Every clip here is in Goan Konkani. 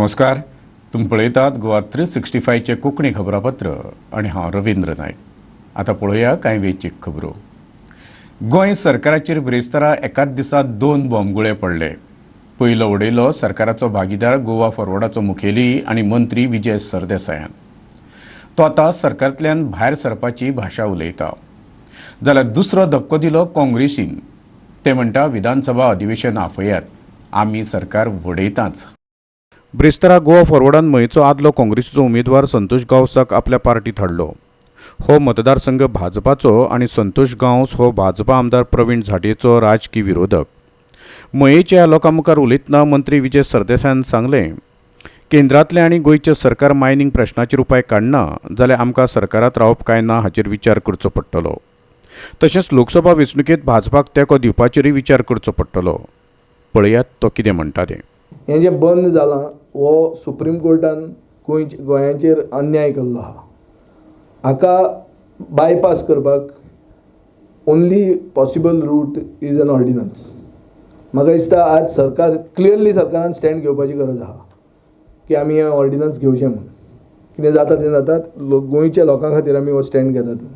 नमस्कार, तुमी पळयतात गोवा 365चें कोंकणी खबरापत्र आनी हांव रविंद्र नायक. आतां पळोवया कांय वेंचीक खबरो. गोंय सरकाराचेर ब्रेस्तारा एकाच दिसा दोन बॉम्बगुळे पडले. पयलो उडयलो सरकाराचो भागीदार गोवा फॉरवर्डाचो मुखेली आनी मंत्री विजय सरदेसायान. तो आतां सरकारांतल्यान भायर सरपाची भाशा उलयता. जाल्यार दुसरो धपको दिलो काँग्रेसीन. ते म्हणटा, विधानसभा अधिवेशन आफयात, आमी सरकार वडयताच. ब्रेस्तारा गोवा फॉरवर्डान मयेचो आदलो काँग्रेसीचो उमेदवार संतोष गांवसाक आपल्या पार्टीत हाडलो. हो मतदारसंघ भाजपाचो आनी संतोष गांवस हो भाजपा आमदार प्रवीण झांट्येचो राजकी विरोधक. मयेच्या लोकां मुखार उलयतना मंत्री विजय सरदेसायान सांगलें, केंद्रांतलें आनी गोंयचें सरकार मायनींग प्रश्नाचेर उपाय काडना जाल्यार आमकां सरकारांत रावप काय ना हाचेर विचार करचो पडटलो. तशेंच लोकसभा वेंचणुकेंत भाजपाक तेंको दिवपाचेरूय विचार करचो पडटलो. पळयात तो कितें म्हणटा तें. हें जें बंद जालां हो सुप्रीम कोर्टान गोंयाचेर अन्याय केल्लो आहा. हाका बायपास करपाक only possible route is an ordinance. म्हाका दिसता आज सरकार क्लियरली सरकारान स्टँड घेवपाची गरज आहा की आमी हें ऑर्डिनन्स घेवचें म्हूण. कितें जाता तें जाता, गोंयच्या लोकां खातीर आमी हो स्टँड घेतात म्हूण.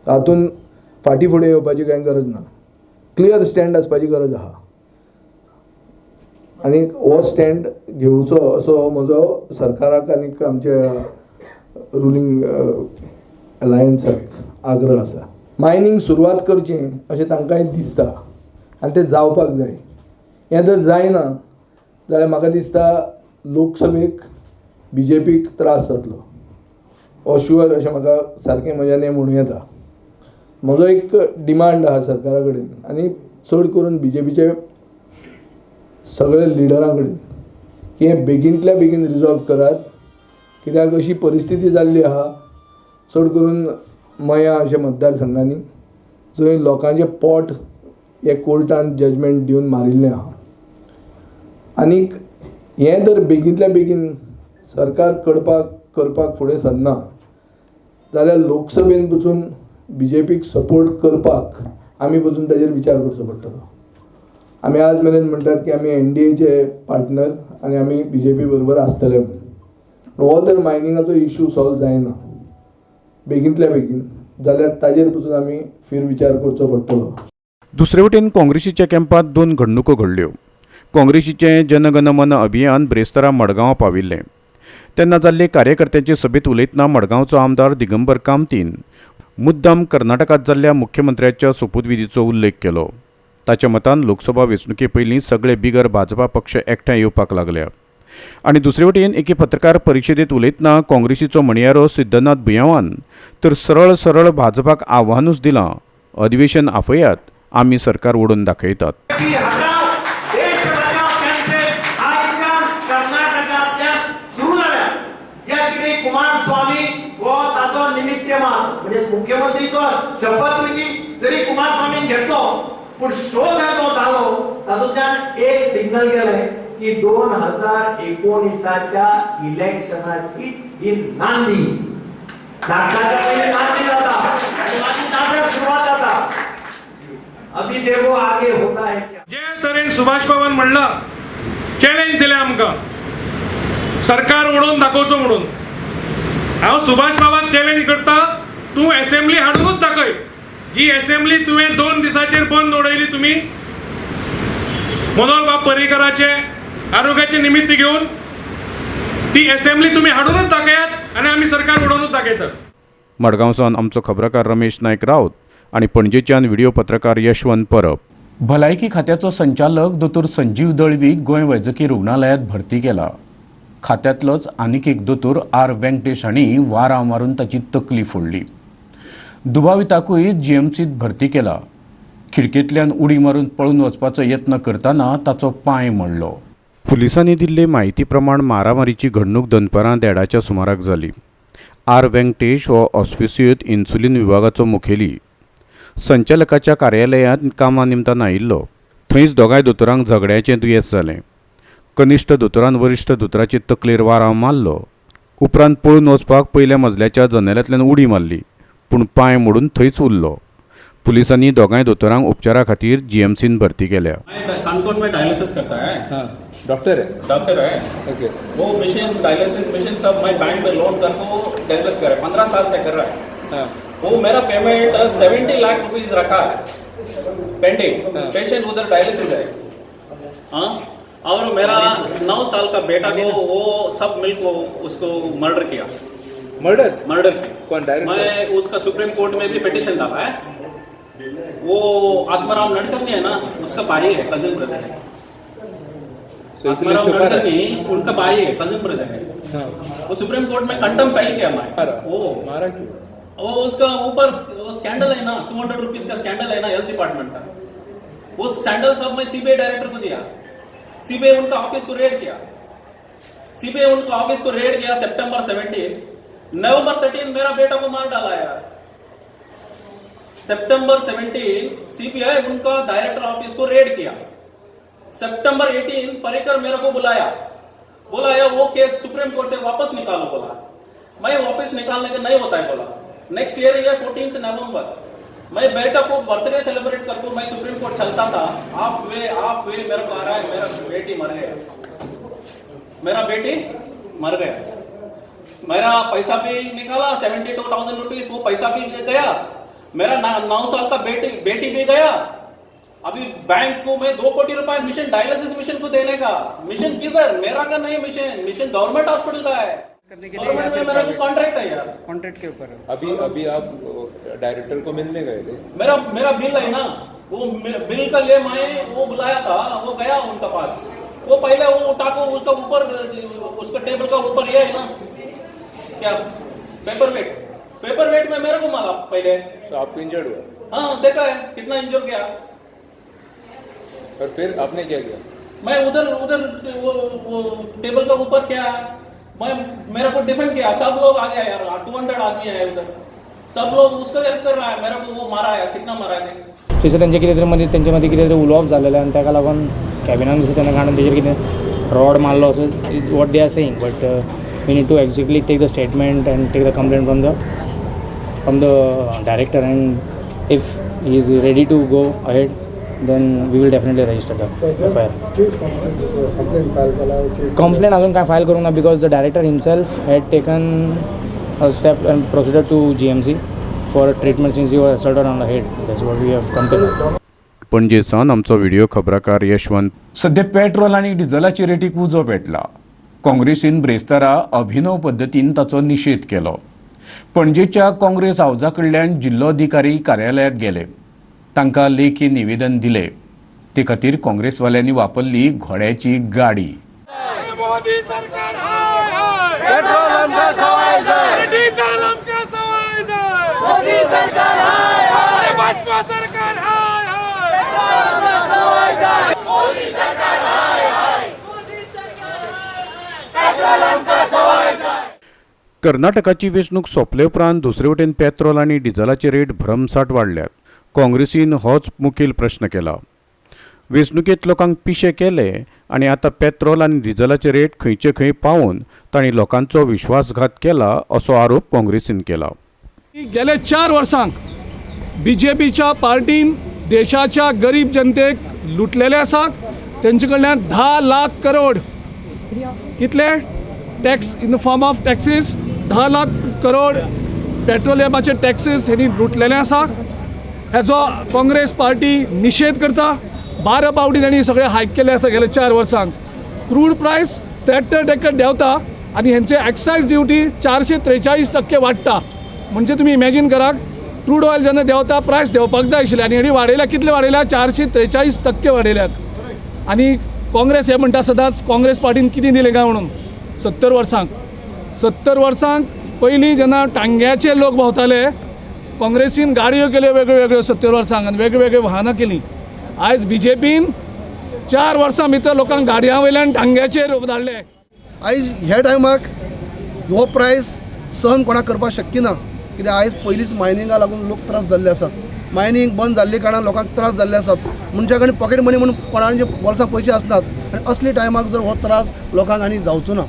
हातूंत फाटीं फुडें येवपाची कांय गरज ना. क्लियर स्टँड आसपाची गरज आहा आनी हो स्टँड घेवचो असो म्हजो सरकाराक आनी आमच्या रुलींग अलायन्साक आग्रह आसा. मायनींग सुरवात करचें अशें तांकांय दिसता आनी तें जावपाक जाय. हें जर जायना जाल्यार म्हाका दिसता लोकसभेक बी जे पीक त्रास जातलो, हो शुअर अशें म्हाका सारकें म्हज्यान म्हणूं येता. म्हजो एक डिमांड आहा सरकारा कडेन आनी चड करून बी जे पीचे सगळे लिडरां कडेन की हें बेगीनतल्या बेगीन रिजॉल्व करात. कित्याक अशी परिस्थिती जाल्ली आहा चड करून मया अशे मतदारसंघांनी जंय लोकांचें पोट हे कोर्टान जजमेंट दिवन मारिल्लें आहा. आनीक हें जर बेगीनतल्या बेगीन सरकार करपाक फुडें सरना जाल्यार लोकसभेन पसून बी जे पीक सपोर्ट करपाक आमी पसून ताजेर विचार करचो पडटलो. आमी आज मेरेन म्हणटात की आमी एन डी एचे पार्टनर आनी आमी बी जे पी बरोबर आसतले म्हूण. हो जर मायनिंगाचो इशू सॉल्व जायना बेगीनतल्या बेगीन जाल्यार ताजेर पसून आमी फिर विचार करचो पडटलो. दुसरे वटेन काँग्रेसीच्या कॅम्पांत दोन घडणुको घडल्यो. काँग्रेसीचें जनगणमन अभियान ब्रेस्तारा मडगांवां पाविल्लें तेन्ना जाल्ले कार्यकर्त्यांचे सभेंत उलयतना मडगांवचो आमदार दिगंबर कामतीन मुद्दाम कर्नाटकांत जाल्ल्या मुख्यमंत्र्याच्या सोपूतविधीचो उल्लेख केलो. ताच्या मतान लोकसभा वेंचणुके पयलीं सगळे बिगर भाजपा पक्ष एकठांय येवपाक लागल्या. आनी दुसरे वटेन एके पत्रकार परिशदेंत उलयतना काँग्रेसीचो म्हणयारो सिद्धनाथ बुयांवान तर सरळ सरळ भाजपाक आव्हानूच दिलां, अधिवेशन आफयात, आमी सरकार ओडून दाखयतात. कुमारस्वामी हो ताचो निमित्तमान म्हणजे मुख्यमंत्रीचो शपथविधी जरी कुमारस्वामीन घेतलो पूण शो जो जालो तातूंतल्यान एक सिग्नल गेलें की 2019च्या इलेक्शनाची ही नांदी. नाटकाच्या पयलीं नांदी जाता आनी मागीर नाटक सुरवात जाता. अभी देखो आगे होता है. जे तरेन सुभाष बाबान म्हणलां, चॅलेंज दिलें आमकां सरकार उडोवन दाखोवचो म्हणून, हांव सुभाष बाबाक चॅलेंज करता, तूं एसेंब्ली हाडूनच दाखय. जी एसेंब्ली तुवें 2 दिसाचेर बंद उडयली तुमी मनोहर बाब पर्रीकराचे आरोग्याचे निमित्त घेवन, ती एसेंब्ली तुमी हाडूनच दाखयात आनी आमी सरकार उडोवनूच दाखयतात. मडगांवसावन आमचो खबराकार रमेश नायक राऊत आनी पणजेच्यान व्हिडिओ पत्रकार यशवंत परब. भलायकी खात्याचो संचालक दोतोर संजीव दळवीक गोंय वैजकी रुग्णालयांत भरती केला. खात्यांतलोच आनीक एक दोतोर आर वेंकटेश हांणी वारां मारून ताची तकली फोडली. दुबाविताकूय जीएमसींत भरती केला. खिडकेंतल्यान उडी मारून पळून वचपाचो यत्न करतना ताचो पांय मोडलो. पुलिसांनी दिल्ले म्हायती प्रमाण मारामारीची घडणूक दनपारां 1:30च्या सुमाराक जाली. आर वेंकटेश हो ऑस्पिसियत इन्सुलीन विभागाचो मुखेली संचालकाच्या कार्यालयांत कामा निमतान आयिल्लो. थंयच दोगांय दोतोरांक झगड्याचें दुयेंस जालें. कनिश्ठ दोतोरान वरिश्ठ दोतोराचे तकलेर वारांव मारलो. उपरांत पळून वचपाक पयल्या मजल्याच्या जनेलांतल्यान उडी मारली, पूण पांय मोडून थंयच उरलो. पुलिसांनी दोगांय दोतोरांक उपचारा खातीर जीएमसीन भरती केल्या. काणकोण में डायलिसिस करता है. डॉक्टर है। डॉक्टर है। ओके। वो मशीन, डायलिसिस मशीन सब मैं बैंक में लोन करके डायलिसिस कर रहा है, 15 साल से कर रहा है। वो मेरा पेमेंट 70 लाख रुपीज रखा है पेंडिंग। पेशेंट उधर डायलिसिस है। हाँ, और मेरा 9 साल का बेटा को वो सब मिल को उसको मर्डर किया। मर्डर? मर्डर किया। कौन, डायरेक्टर? मैं उसका सुप्रीम कोर्ट में भी पिटिशन डाला है। वो आत्माराम नाडकर्णी है ना, उसका भाई है, कजिन ब्रदर है। तो इसलिए आत्माराम छुपा रहा है। नाडकर्णी उनका भाई है, कजिन ब्रदर है। वो सुप्रीम कोर्ट में कंटेम्प्ट फाइल किया मैं। मारा? वो मारा क्यों? वो उसका ऊपर वो स्कैंडल है ना, 200 रुपीज का स्कैंडल है ना हेल्थ डिपार्टमेंट का। वो स्कैंडल सब मैं सीबीआई डायरेक्टर को दिया। सीबीआई उनका ऑफिस को रेड किया। सीबीआई उनका ऑफिस को रेड किया सितंबर 17। नवंबर 13 मेरा बेटा को मार डाला यार। सितंबर 17 सीबीआई उनका डायरेक्टर ऑफिस को रेड किया। सितंबर 18 परिकर मेरे को बुलाया। बुलाया, वो केस सुप्रीम कोर्ट से वापस निकालो बोला। मैं वापस निकालने का नहीं होता है बोला। नेक्स्ट ईयर है 14 नवंबर, मैं बेटा को बर्थडे सेलिब्रेट करके मैं सुप्रीम कोर्ट चलता था। हाफ वे, हाफ वे मेरे को आ रहा है, मेरा बेटी मर गया, मेरा बेटी मर गया। मेरा पैसा भी निकाला, 72,000 रुपीज, वो पैसा भी गया। मेरा 9 साल का बेटी बेटी भी गया। अभी बैंक को मैं 2 कोटी रुपए मिशन, डायलिसिस मिशन को देने का। मिशन किधर? मेरा का नहीं मिशन, मिशन गवर्नमेंट हॉस्पिटल का है। गवर्नमेंट में मेरा को कॉन्ट्रैक्ट है यार। कॉन्ट्रैक्ट के ऊपर है। अभी अभी आप डायरेक्टर को मिलने गए थे? मेरा मेरा बिल है ना, वो बिल का ले मैं वो बुलाया था। वो गया उनका पास। वो पहले वो उठा को उसका ऊपर, उसका टेबल का ऊपर ये है ना क्या, पेपर वेट, पेपर वेट में मेरे को मारा पहले। तो आपको इंजर्ड हुआ? हाँ, देखा है कितना इंजर किया। और फिर आपने क्या किया? मैं उधर उधर वो टेबल का ऊपर क्या, मैं मेरे को डिफेंड किया। सब लोग आ गया यार, 200 आदमी आए उधर। सब लोग उसको हेल्प कर रहा है। मेरे को वो मारा है, कितना मारा है देख। थंयसर तेंचे कितें तरी मदीं तेंचे मदीं कितें तरी उलोवप जालेलें आनी ताका लागून कॅबिनान घुसून तेन्ना काडून तेजेर कितें रॉड मारलो असो is what they are saying, but we need to exactly take the statement and take the complaint from the director, and if he is ready to go ahead, then we will definitely register the FIR. Case complaint file केला केस? कंप्लेन अजून काय फायल करूंक ना, because the director himself had taken a step and proceeded to GMC for treatment since he was assaulted on the head. That's what we have come to know. Panaji सावन आमचो व्हिडिओ खबराकार यशवंत। सध्या पेट्रोल आनी डिझलाचे रेटीक उजो पेटला। काँग्रेसीन ब्रेस्तारा अभिनव पद्दतीन ताचो निशेध केलो। पणजेच्या काँग्रेस हावजा कडल्यान जिल्लोधिकारी कार्यालयांत गेले, तांकां लेखी निवेदन दिले। ते खातीर काँग्रेसवाल्यांनी वापरली घोड्याची गाडी। मोदी सरकार हाय हाय, पेट्रोल आमकां सवाय जाय, डिझेल आमकां सवाय जाय, मोदी सरकार हाय हाय, भाजपा सरकार हाय हाय, पेट्रोल आमकां सवाय जाय, मोदी सरकार हाय हाय, पेट्रोल आमकां सवाय जाय। कर्नाटकाची वेंचणूक सोंपले उपरांत दुसरे वटेन पेट्रोल आनी डिझलाचे रेट भरमसाठ वाडल्यात। काँग्रेसीन होच मुखेल प्रश्न केला। वेंचणुकेंत लोकांक पिशे केले आनी आतां पेट्रोल आनी डिझलाचे रेट खंयचे खंय पावोवन तांणी लोकांचो विश्वासघात केला असो आरोप काँग्रेसीन केला। गेले 4 वर्सांक बीजेपीच्या पार्टीन देशाच्या गरीब जनतेक लुटलेले आसा। तेंचे कडल्यान 10 लाख करोड, कितले tax, in the form of taxes, 10 lakh crore पेट्रोलियमाचे taxes हेणी लुटलेले आसा। हेजो काँग्रेस पार्टी निशेध करता। 12 पावटी तांणी सगळे हायक केले आसा गेले 4 वर्सांक। क्रूड प्रायस 73% देंवता आनी हेंचे एक्सायज ड्युटी 443% वाडटा। म्हणजे तुमी इमॅजीन करात, क्रूड ऑयल जेन्ना देंवता, प्रायस देंवपाक जाय आशिल्ले आनी हेणी वाडयल्या। कितले वाडयल्या? 443% वाडयल्यात। आनी काँग्रेस हे म्हणटा सदांच, काँग्रेस पार्टीन कितें दिलें काय म्हणून 70 वर्सांक। 70 वर्सांक पयलीं जेन्ना टांग्याचे लोक भोंवताले, काँग्रेसीन गाडयो केल्यो वेगळ्यो वेगळ्यो 70 वर्सांक आनी वेगळी वेगळी वाहनां केलीं। आयज बीजेपीन 4 वर्सां भितर लोकांक गाडयां वयल्यान टांग्याचेर धाडले। आयज ह्या टायमाक हो प्रायस सहन कोणाक करपाक शक्य ना, कित्याक आयज पयलींच मायनिंगा लागून लोक त्रास जाल्ले आसात। मायनींग बंद जाल्ले कारणान लोकांक त्रास जाल्ले आसात। मनशा कडेन पॉकेट मनी म्हणून कोणाचे बोल्सां पयशे आसनात आनी असले टायमाक जर हो त्रास लोकांक आनी जावचो ना।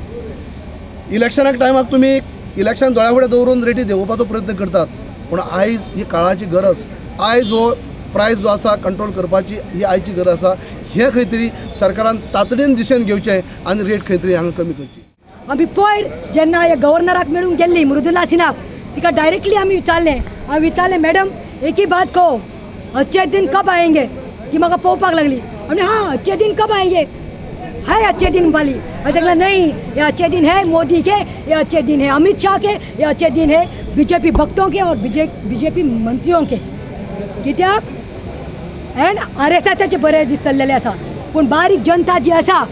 इलेक्शनाक टायमाक तुमी इलेक्शन दोळ्या फुडें दवरून रेटी देंवोवपाचो प्रयत्न करतात, पूण आयज ही काळाची गरज। आयज हो प्रायस जो आसा कंट्रोल करपाची ही आयची गरज आसा। हें खंय तरी सरकारान तातडीन दिशेन घेवचें आनी रेट खंय तरी हांगा कमी करची. आमी पयर जेन्ना ह्या गव्हर्नराक मेळूंक गेल्ली मृदुला सिन्हाक, तिका डायरेक्टली आमी विचारलें, हांवें विचारलें मॅडम एक ही बात कहो, अच्छे दिन कब आएंगे? ती म्हाका पळोवपाक लागली आनी हां अच्छे दिन कब आएंगे, है अच्छे दिन वाली. हांवें सांगलें नहीं, ये अच्छे दिन है मोदी के, ये अच्छे दिन है अमित शाह के, ये अच्छे दिन है बीजेपी भक्तों के और बीजेपी मंत्रियों के. कित्याक एंड आर एस एसाचे बरे दीस चल्लेले आसा, पूण बारीक जनता जी आसा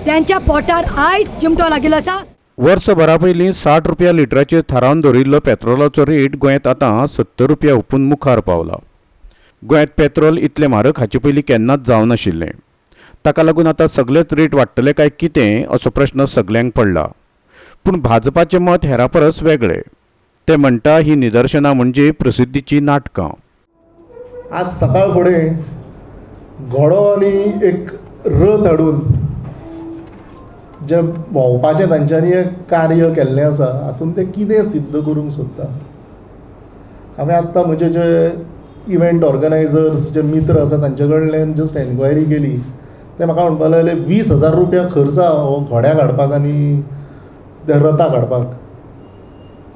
त्यांच्या पोटार आयज चिमटो लागिल्लो आसा. वर्सभरा पयलीं 60 रुपया लिटराचेर थारावन दवरिल्लो पेट्रोलाचो रेट गोंयांत आतां 70 रुपया हुपून मुखार पावला. गोंयांत पेट्रोल इतलें म्हारग हाचे पयलीं केन्नाच जावनाशिल्लें. ताका लागून आतां सगळेच रेट वाडटले काय कितें असो प्रश्न सगल्यांक पडला. पूण भाजपाचें मत हेरां परस वेगळें. ते म्हणटा ही निदर्शनां म्हणजे प्रसिद्धीचीं नाटकां. आज सकाळ फुडें घोडो आनी एक रथ हाडून जे भोंवपाचें तांच्यांनी एक कार्य केल्लें आसा, हातूंत ते कितें सिद्ध करूंक सोदता? हांवें आत्तां म्हजे जे इव्हेंट ऑर्गनायजर्स जे मित्र आसा तांचे कडल्यान जस्ट एन्क्वायरी केली, ते म्हाका म्हणपाक लागले 20,000 रुपया खर्च आहा हो घोड्याक हाडपाक आनी त्या रथाक हाडपाक.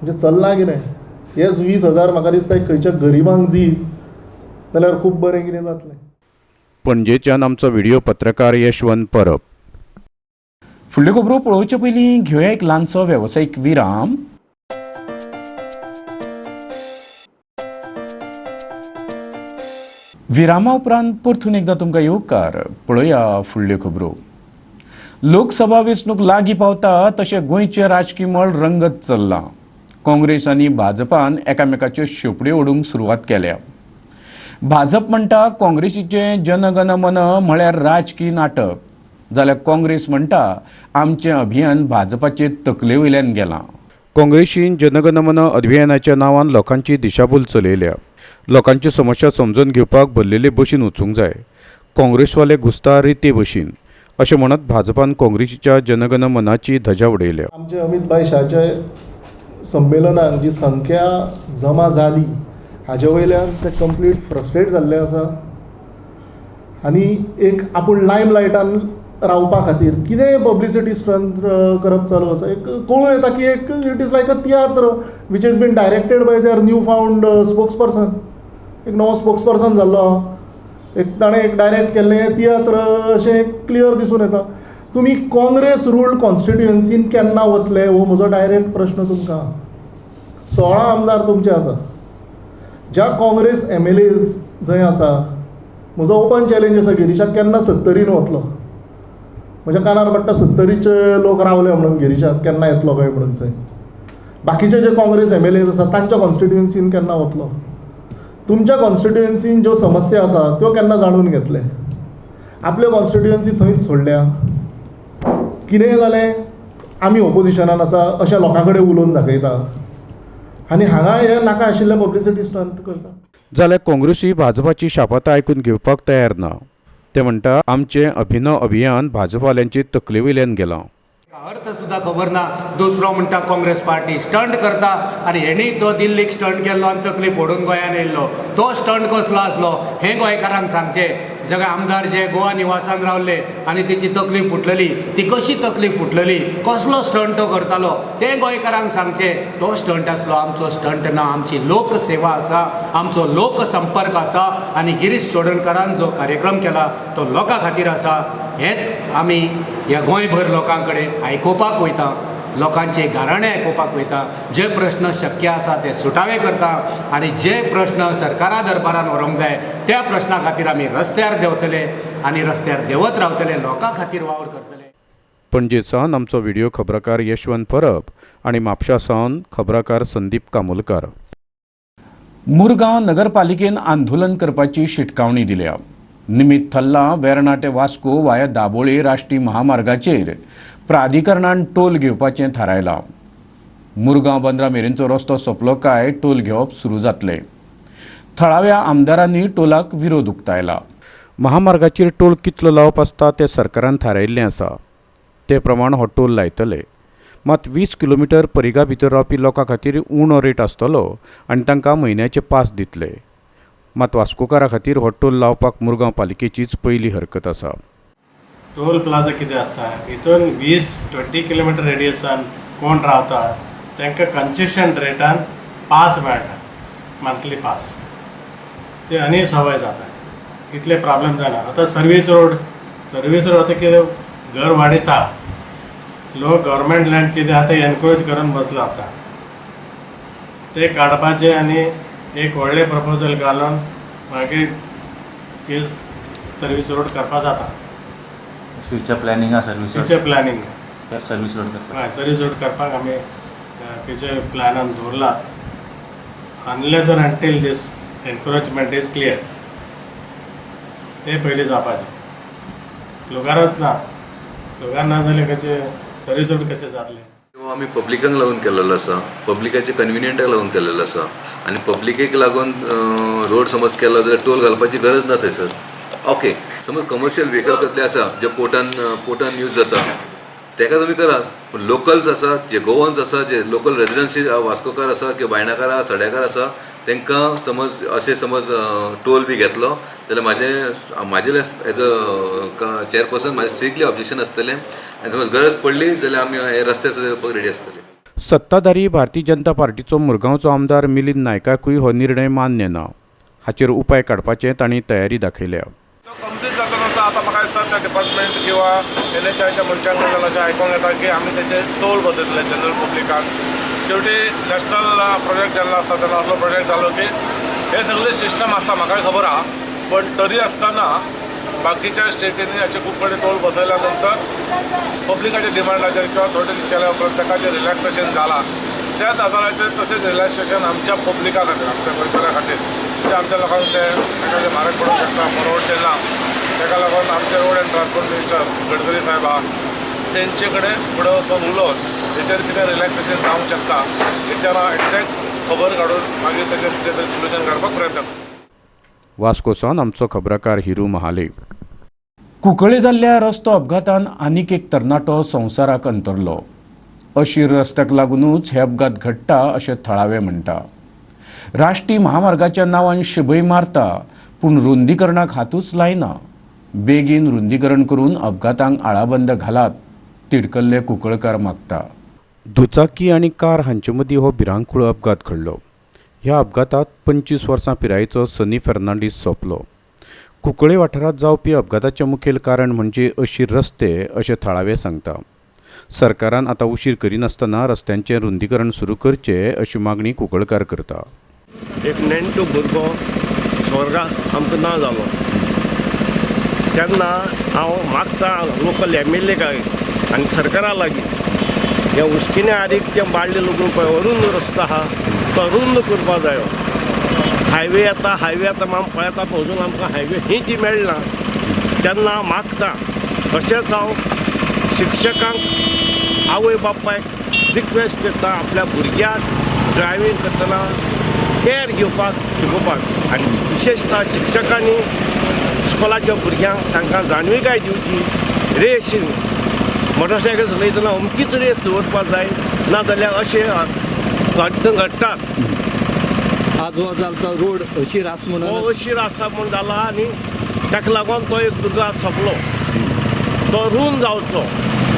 म्हणजे चल्लां कितें? हेच 20,000 म्हाका दिसता खंयच्या गरिबांक दी जाल्यार खूब बरें कितें जातलें. पणजेच्यान आमचो व्हिडिओ पत्रकार यशवंत परब. फुडल्यो खबरो पळोवचे पयलीं घेवया एक ल्हानसो वेवसायीक विराम. विरामा उपरांत परतून एकदां तुमकां येवकार. पळोवया फुडल्यो खबरो. लोकसभा वेंचणूक लागीं पावता तशें गोंयचें राजकी मळ रंगत चल्लां. काँग्रेस आनी भाजपान एकामेकाच्यो शेंपड्यो ओडूंक सुरवात केल्या. भाजप म्हणटा काँग्रेसीचें जनगण मन म्हळ्यार राजकी नाटक, जाल्यार काँग्रेस म्हणटा आमचें अभियान भाजपाचे तकले वयल्यान गेलां. काँग्रेसीन जनगण मन अभियानाच्या नांवान लोकांची दिशाभूल चलयल्या. लोकांच्यो समस्या समजून घेवपाक भरलेले बशीन वचूंक जाय, काँग्रेसवाले घुसता रिते बशीन अशें म्हणत भाजपान काँग्रेसीच्या जनगण मनाची धजा उडयल्या. आमचे अमित भाई शाहच्या संमेलनाक जी संख्या जमा जाली हाजे वयल्यान ते कंप्लीट फ्रस्ट्रेट जाल्ले आसा आनी एक आपूण लायम लायटान रावपा खातीर कितेंय पब्लिसिटी स्टंट करप चालू आसा. एक कळून येता की एक it is like a tiatr which is been directed by their new found spokesperson. एक नवो स्पोक्स पर्सन जाल्लो आहा, एक ताणें एक डायरेक्ट केल्लें तियात्र अशें एक क्लियर दिसून येता. तुमी काँग्रेस रुल्ड कॉन्स्टिट्युएन्सीन केन्ना वतले हो म्हजो डायरेक्ट प्रश्न तुमकां. 16 आमदार तुमचे आसा, ज्या काँग्रेस एम एल एज जंय आसा, म्हजो ओपन चॅलेंज आसा गिरीशाक केन्ना सत्तरीन वतलो. म्हज्या कानार पडटा सत्तरीचे लोक रावले म्हणून गिरीशाक केन्ना येतलो काय म्हणून थंय. बाकीचे जे काँग्रेस एम एल एज आसा तांच्या कॉन्स्टिट्युएन्सीन केन्ना वतलो? तुमच्या कॉन्स्टिट्युएन्सीन ज्यो समस्या आसा त्यो केन्ना जाणून घेतले? आपल्यो कॉन्स्टिट्युएन्सी थंयच सोडल्या. कितेंय जालें आमी ओपोजिशनान आसा अशें लोकां कडेन उलोवन दाखयता आनी हांगा हे नाका आशिल्ले पब्लिसिटी स्टंट करता. जाल्यार काँग्रेसूय भाजपाची शापातां आयकून घेवपाक तयार ना. ते म्हणटा आमचें अभिनव अभियान भाजपावाल्यांचे तकले वयल्यान गेलां. अर्थ सुद्दां खबर ना. दुसरो म्हणटा काँग्रेस पार्टी स्टंट करता आनी हेणी तो दिल्लीक स्टंट केल्लो आनी तकली फोडून गोंयान येयल्लो. तो स्टंट कसलो आसलो हें गोंयकारांक सांगचें. सगळे आमदार जे गोवा निवासान रावले आनी तेची तकली फुटलेली, ती कशी तकली फुटलेली, कसलो स्टंट तो करतालो तें गोंयकारांक सांगचें. तो स्टंट आसलो, आमचो स्टंट ना. आमची लोकसेवा आसा, आमचो लोकसंपर्क आसा आनी गिरीश चोडणकारान जो कार्यक्रम केला तो लोकां खातीर आसा. हेंच आमी ह्या गोंयभर लोकां कडेन आयकुपाक वयता, लोकांचे गाराणें आयकुपाक वयता, जे प्रश्न शक्य आसा ते सुटावे करता आनी जे प्रश्न सरकारा दरबारान व्हरूंक जाय त्या प्रश्ना खातीर आमी रस्त्यार देंवतले आनी रस्त्यार देंवत रावतले, लोकां खातीर वावर करतले. पणजे सावन आमचो व्हिडिओ खबराकार यशवंत परब आनी म्हापशा सावन खबराकार संदीप कामोलकार. मुरगांव नगरपालिकेन आंदोलन करपाची शिटकावणी दिल्या. निमित्त थल्ला वेर्णा ते वास्को वाया दाबोळे राष्ट्रीय महामार्गाचेर प्राधिकरणान टोल घेवपाचें थारायलां. मुरगांव बंदरा मेरेनचो रस्तो सोंपलो काय टोल घेवप सुरू जातलें. थळाव्या आमदारांनी टोलाक विरोध उक्तायला. महामार्गाचेर टोल कितलो लावप आसता तें सरकारान थारायिल्लें आसा, ते प्रमाण हो टोल लायतले. मात 20 किलोमिटर परिघा भितर रावपी लोकां खातीर उणो रेट आसतलो आनी तांकां म्हयन्याचे पास दितले. मात वास्कोकारा खातीर हो टोल लावपाक मुरगांव पालिकेचीच पयली हरकत आसा. टोल प्लाझा कितें आसता, हितून 20-20 किलोमिटर रेडियसान कोण रावता तांकां कन्सेशन रेटान पास मेळटा, मंथली पास. ते आनी सवय जाता, इतले प्रॉब्लम जायना. आतां सर्वीस रोड आतां कितें घर वाडयता लोक, गव्हर्मेंट लँड कितें आहा तें एनक्रोच करून बसला आतां, ते काडपाचें आनी एक व्हडलें प्रपोजल घालून मागीर ही सर्वीस रोड करपा जाता. फ्युचर प्लॅनिंग आसा, फ्युचर प्लॅनिंग सर्वीस रोड करपाक. हय, सर्वीस रोड करपाक आमी फ्युचर प्लॅनान दवरला. Unless or until this encroachment is clear, ते पयलीं जावपाचें. लोकारच ना, लोकार ना जाल्यार कशें सर्वीस रोड कशें जातलें? हो आमी पब्लिकांक लागून केल्लो आसा, पब्लिकाचे कन्विनियंटाक लागून केल्लेलो आसा आनी पब्लिकेक लागून रोड समज केलो जाल्यार टोल घालपाची गरज ना थंयसर. ओके, समज कमर्शियल व्हेकल कसले आसा जे पोर्टान यूज जाता तेका तुमी करात, पूण लोकल्स आसा जे गोवन्स आसा जे लोकल रेजिडन्सी वास्कोकार आसा किंवा बायणाकार आसा सड्याकार आसा तांकां समज अशें समज टोल बी घेतलो जाल्यार म्हाजें एज अ चेअरपर्सन म्हाजें स्ट्रिक्टली ऑब्जेक्शन आसतलें आनी समज गरज पडली जाल्यार आमी हे रस्ते सुद्दां येवपाक रेडी आसतले. सत्ताधारी भारतीय जनता पार्टीचो मुरगांवचो आमदार मिलिंद नायकाकूय हो निर्णय मान्य ना. हाचेर उपाय काडपाचे तांणी तयारी दाखयल्या. कंप्लीट जाता नासता आतां म्हाका दिसता त्या डिपार्टमेंट किंवा एनएचआयच्या मनशां कडल्यान अशें आयकोंक येता की आमी तेचेर टोल बसयतले जनरल पब्लिकाक. शेवटी नॅशनल प्रोजेक्ट जेन्ना आसता तेन्ना असलो प्रोजेक्ट जालो की हे सगळे सिस्टम आसता, म्हाकाय खबर आहा. पण तरी आसतना बाकीच्या स्टेटींनी अशे खूब कडेन टोल बसयल्या नंतर पब्लिकाच्या डिमांडाचेर किंवा थोडे दीस केल्या उपरांत ताका जें रिलॅक्सेशन जाला त्याच आदाराचेर तशेंच रिलॅक्सेशन आमच्या पब्लिका खातीर, आमच्या गोंयकारां खातीर, जे आमच्या लोकांक ते ताका जे म्हारग पडूंक शकता, परवडचें ना, ताका लागून आमचे road and transport minister Gadkari साहेब आहा तेंचे कडेन फुडें वचून उलोवन तेचेर कितें रिलॅक्सेशन जावंक शकता हेचेर हांव एक्झॅक्ट खबर काडून मागीर तेचेर कितें तरी सोल्युशन काडपाक प्रयत्न करता. वास्को सावन आमचो खबराकार हिरू महाले. कुंकळे जाल्ल्या रस्तो अपघातान आनीक एक तरणाटो संवसाराक अंतरलो. अशीर रस्त्याक लागुनूच हे अपघात घडटा अशें थळावे म्हणटा. राष्ट्रीय महामार्गाच्या नांवान शिबय मारता पूण रुंदीकरणाक हातूच लायना. बेगीन रुंदीकरण करून अपघातांक आळाबंद घालात, तिडकल्ले कुंकळकार मागता. दुचाकी आनी कार हांचे मदीं हो भिरांकूळ अपघात घडलो. ह्या अपघातांत 25 वर्सां पिरायेचो सनी फेर्नांडीस सोंपलो. कुंकळे वाठारांत जावपी अपघाताचें मुखेल कारण म्हणजे अशीर रस्ते अशें थळावे सांगता. सरकारान आतां उशीर करिनासतना रस्त्यांचें रुंदीकरण सुरू करचें अशी मागणी कुंकळकार करता. एक नेणटो भुरगो स्वर्गाक आमकां ना जालो तेन्ना हांव मागता लोकल एम एल ए आनी सरकारा लागीं ह्या उस्किन्या आदीक ते बाळ्ळे लोक पळय अरुंद रस्तो आहा तो अरुंद करपा जायो. हायवे येता, हायवे आतां आमी पळयता पळय अजून आमकां हायवे ही ती मेळना. तेन्ना मागता तशेंच हांव शिक्षकांक आवय बापायक रिक्वेस्ट करता आपल्या भुरग्याक ड्रायव्हींग करतना केअर घेवपाक शिकोवपाक आनी विशेशतः शिक्षकांनी इस्कॉलाच्या भुरग्यांक तांकां जाणविकाय दिवची. रेस मोटरसायकल चलयतना अमकीच रेस दवरपाक जाय, ना जाल्यार अशें घडटात. आज हो जाला तो रोड अशीर आसा म्हणून, हो अशीर आसा म्हूण जाला आनी ताका लागून तो एक दुर्गा सोंपलो. तो रूंद जावचो,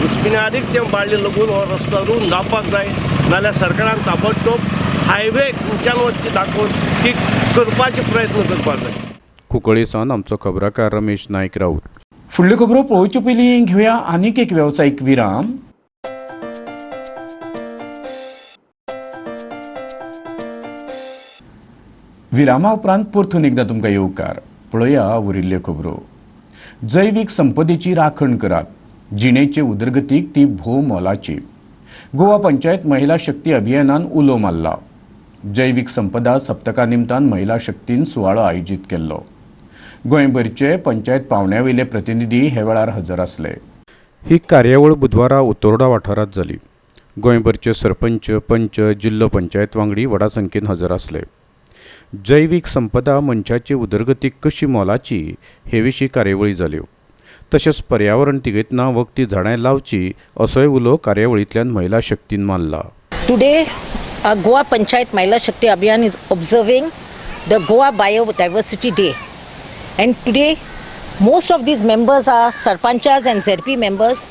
उस्किन्या आदीक ते बाळ्ळे लागून हो रस्तो रूंद जावपाक जाय, नाजाल्यार सरकारान ताबडतोब हायवे खंयच्यान वचची दाखोवन ती करपाचे प्रयत्न करपाक जाय. कुंकळे सावन आमचो खबराकार रमेश नायक राऊत. फुडल्यो खबरो पळोवचे पयलीं घेवया आनीक एक वेवसायीक विराम. विरामा उपरांत परतून एकदां तुमकां येवकार. पळोवया उरिल्ल्यो खबरो. जैवीक संपदेची राखण करात, जिणेचे उदरगतीक ती भोव मोलाची. गोवा पंचायत महिला शक्ती अभियानान उलो मारला. जैवीक संपदा सप्तका निमतान महिला शक्तीन सुवाळो आयोजीत केल्लो. गोंयभरचे पंचायत पावंड्यावयले प्रतिनिधी हे वेळार हजर आसले. ही कार्यावळ बुधवारा उतोर्डा वाठारांत जाली. गोंयभरचे सरपंच, पंच, जिल्लो पंचायत वांगडी व्हडा संख्येन हजर आसले. जैवीक संपदा मनशाची उदरगतीक कशी मोलाची हे विशीं कार्यावळी जाल्यो. तशेंच पर्यावरण तिगयतना वखदी झाडां लावची असोय उलो कार्यावळींतल्यान महिला शक्तीन मारला. Today Goa Panchayat Mahila Shakti Abhiyan is observing the Goa Biodiversity Day. And today, most of these members are Sarpanchas and ZP members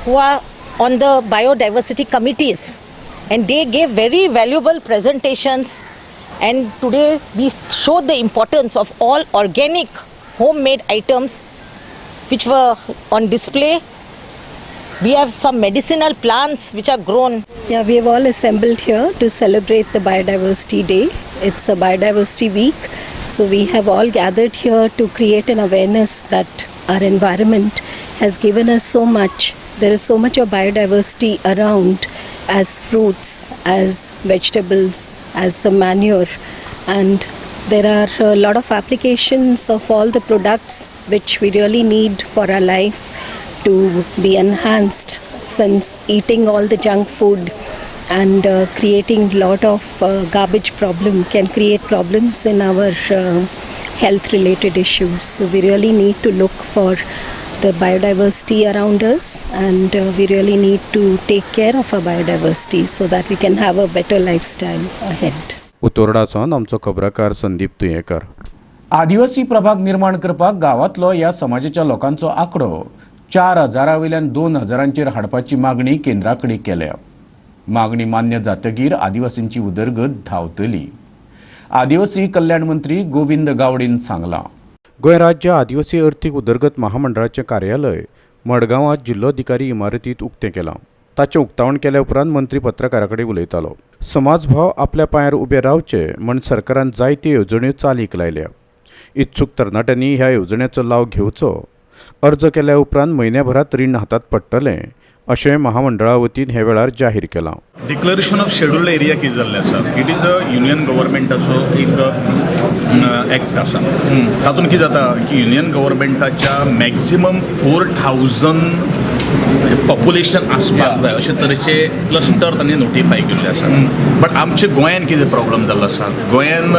who are on the biodiversity committees, and they gave very valuable presentations. And today we showed the importance of all organic homemade items which were on display. We have some medicinal plants which are grown. Yeah, we have all assembled here to celebrate the Biodiversity Day. It's a Biodiversity Week, so we have all gathered here to create an awareness that our environment has given us so much. There is so much of biodiversity around, as fruits, as vegetables, as the manure, and there are a lot of applications of all the products which we really need for our life to be enhanced, since eating all the junk food and creating lot of garbage problem can create problems in our health related issues. So we really need to look for the biodiversity around us, and we really need to take care of our biodiversity so that we can have a better lifestyle ahead. उतोर्डासावन आमचो खबराकार संदीप तुयेकर. आदिवासी प्रभाग निर्माण करपाक गांवांतलो ह्या समाजाच्या लोकांचो आंकडो 4000 वयल्यान 2000 हाडपाची मागणी केंद्रा कडेन केल्या. मागणी मान्य जातगीर आदिवासींची उदरगत धांवतली, आदिवासी कल्याण मंत्री गोविंद गावडीन सांगलां. गोंय राज्य आदिवासी अर्थीक उदरगत महामंडळाचें कार्यालय मडगांवांत जिल्लोधिकारी इमारतींत उक्तें केलां. ताचें उक्तावण केल्या उपरांत मंत्री पत्रकारां कडेन उलयतालो. समाजभाव आपल्या पांयार उबे रावचे म्हण सरकारान जायत्यो येवजण्यो चालीक लायल्या. इत्सूक तरणाट्यांनी ह्या येवजण्याचो लाव घेवचो. अर्ज केल्या उपरांत म्हयन्याभरांत रीण हातांत पडटलें अशें महामंडळा वतीन ह्या वेळार जाहीर केलां. डिक्लरेशन ऑफ शेड्युल्ड एरिया कितें जाल्लें आसा, it is a union गव्हर्मेंटाचो एक एक्ट आसा. तातूंत कितें जाता की युनियन गव्हर्मेंटाच्या मॅक्झिमम 4000 पॉप्युलेशन आसपाक जाय अशे तरेचे क्लस्टर तांणी नोटिफाय केल्ले आसा. बट आमच्या गोंयान कितें प्रॉब्लम जाल्लो आसा, गोंयान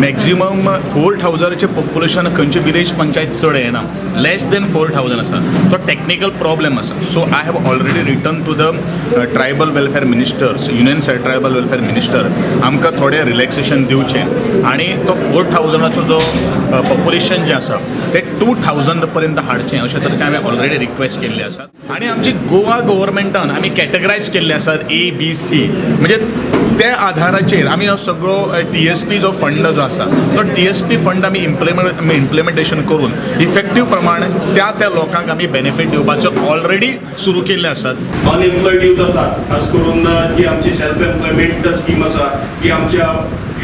मॅक्झिमम 4000 पॉप्युलेशन खंयचे विलेज पंचायत चड येना, लेस देन 4000 आसा. तो टॅक्निकल प्रॉब्लेम आसा. So I have already written to the tribal welfare ministers, union tribal welfare minister, आमकां थोडें रिलॅक्सेशन दिवचें आनी तो 4000 जो पॉप्युलेशन जें आसा तें 2000 पर्यंत हाडचें अशें तरेचें हांवें ऑलरेडी रिक्वेस्ट केल्ली आसा. आनी आमची गोवा गव्हर्मेंटान आमी कॅटेगरायज केल्ले आसात ए बी सी, म्हणजे त्या आधाराचेर आमी हो सगळो टी एस पी जो फंड जो आसा तो टी एस पी फंड आमी इम्प्लिमेंटेशन करून इफेक्टीव प्रमाण त्या त्या लोकांक आमी बेनिफीट दिवपाचो ऑलरेडी सुरू केल्ले आसात. अनएम्प्लॉयड यूथ आसा, खास करून जी आमची सेल्फ एम्प्लॉयमेंट स्कीम आसा ती आमच्या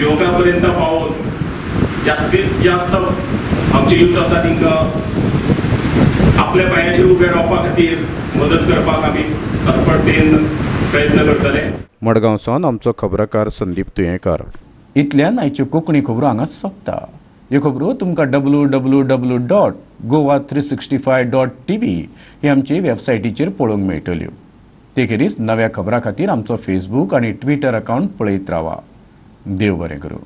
युवकां पर्यंत पावोवन जास्तीत जास्त आमचे यूथ आसा तांकां आपल्या पांयाचेर उबे रावपा खातीर मदत करपाक आमी तत्परतेन प्रयत्न करतले. मडगांव सावन आमचो खबराकार संदीप तुयेंकार. इतल्यान आयच्यो कोंकणी खबरो हांगा सोंपता. ह्यो खबरो तुमकां www.goa365.tv ही आमचे वेबसायटीचेर पळोवंक मेळटल्यो. ते खेरीज नव्या खबरां खातीर आमचो फेसबूक आनी ट्विटर अकावंट पळयत रावा. देव बरें करूं.